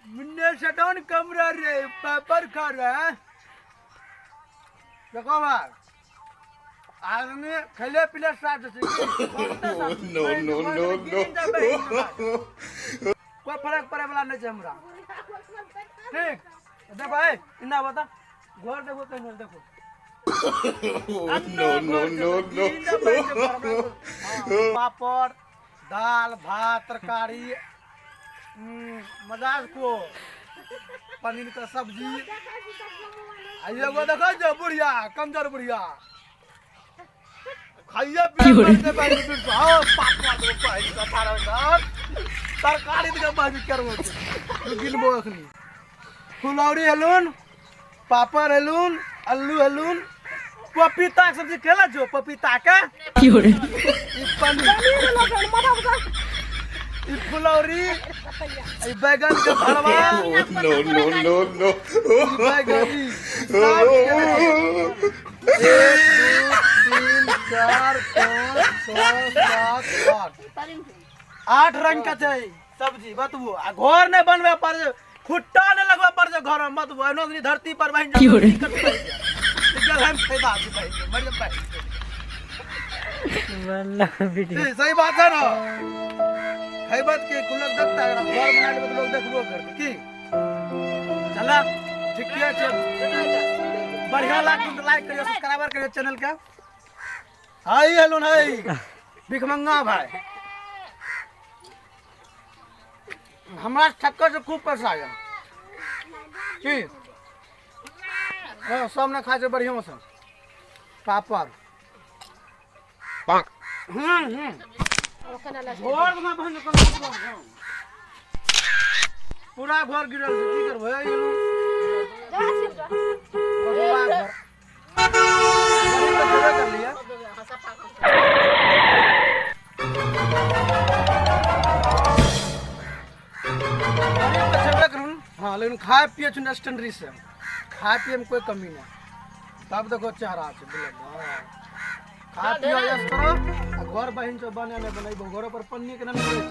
मुन्ने सटान कमरा रे पेपर खा रहा है। देखो भाई आदमी खेले पीले साथ छै। No, no, no, no. कोई फर्क पड़े वाला नहीं छै हमरा। ठीक देखो ए इना बता घर देखो कहीं देखो। No, no, no, no. पापड़ दाल भात तरकारी मजाक को पनीर का सब्जी आ एगो देखो जो बुढ़िया कमजोर बुढ़िया खाइए पिए मरते बैठ के आओ पापड़ दो पाई का थारा सर तरकारी के बाजू करबो गिनबो अखनी। फुलौरी हेलुन पापड़ हेलुन अल्लू हेलुन पपीता के सब्जी खेला जो पपीता के ई पनीर ई फुलौरी ई बैगन के भरवा No, no, no, no. ई बैगन ई सब एक दू तीन चार पाँच छः सात आठ आठ रंग के छै सब्जी बतबू। आ घर नहि बनबे पड़े खुट्टा नहि लगबे पड़े घर में बतबू। एनो धरती पर बहि फायदा छै बहिन मरि जेबै। सही बात है ना। हैबत के कुलक देखता है घर बना लेबै तऽ लोग देखबो करतै की। चला ठीक छै बढ़िया लागत तऽ लाइक करियो सब्सक्राइबर करियो चैनल के। हाय हेलो हाय भिखमंगा भाई हमरा ठक्कर से खूब पैसा आया की। हाँ, सब ने खाइ छै बढ़िया से पापड़। घर में बहन पूरा घर गिरल छै की करबै। पूरा घर कर लिया। हाँ लेकिन खाए पिए छुन स्टैंडरी से खाए पिए में कोई कमी नहीं। तब देखो चेहरा छै बुझल। खा पियो यस करो आ घर बहिन जो बने नहीं बने घरों पर पन्नी के नहीं मिले।